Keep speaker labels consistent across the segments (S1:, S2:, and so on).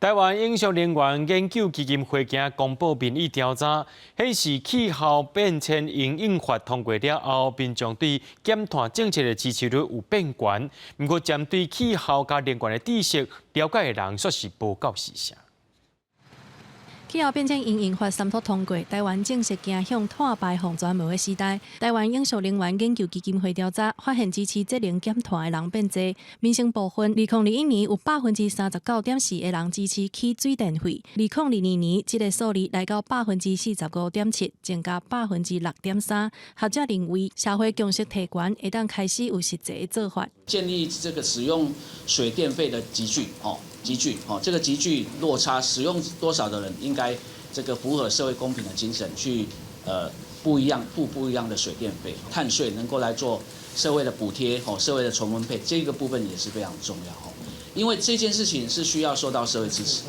S1: 台灣永續能源研究基金會今公布民意調查，顯示氣候變遷因應法通過了後，民眾對減碳政策的支持率有變懸。毋過，針對氣候佮能源的知識了解的人，煞是無夠四成。
S2: 氣候變遷因應法三讀通過，台灣正式走向碳排放全無的時代。台灣永續能源研究基金會調查發現，支持節能減碳的人變濟。民生部分，2021年有39.4%的人支持起水電費，2022年這个數字來到45.7%，增加6.3%。學者認為，社會共識提懸，會當開始有實際的做法。
S3: 建立這個使用水電費的級距，哦。級距，哦，這個級距落差，使用多少的人應該這個符合社會公平的精神去，不一樣付不一樣的水電費，碳稅能夠來做社會的補貼，哦，社會的重分配，這個部分也是非常重要，哦，因為這件事情是需要受到社會支持。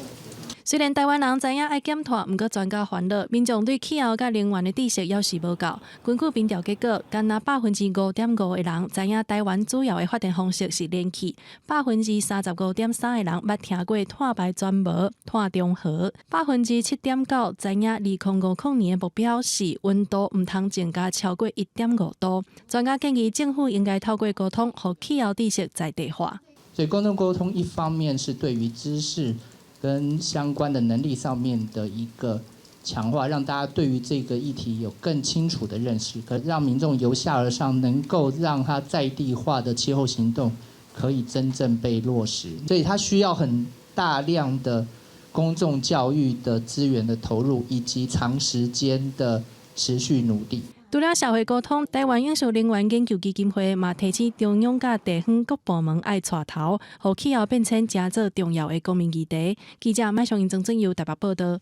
S2: 雖然台灣人知影愛減碳，毋過專家煩惱，民眾對氣候佮能源的知識猶是無夠。根據民調結果，干焦5.5%的人知影台灣主要的發電方式是燃氣，35.3%的人捌聽過碳排全無、碳中和，7.9%知影2050年的目標是溫度毋通增加超過1.5度。專家建議政府應該透過溝通，予氣候知識在地化。
S4: 所以公眾溝通一方面是對於知識跟相關的能力上面的一個強化，讓大家對於這個議題有更清楚的認識，可讓民眾由下而上能夠讓他在地化的氣候行動可以真正被落實。所以它需要很大量的公眾教育的資源的投入，以及長時間的持續努力。
S2: 除了社會溝通，台灣永續能源研究基金會嘛提醒中央佮地方各部門愛帶頭，予氣候變遷成做重要的國民議題。記者麥尚英、曾俊佑台北報道。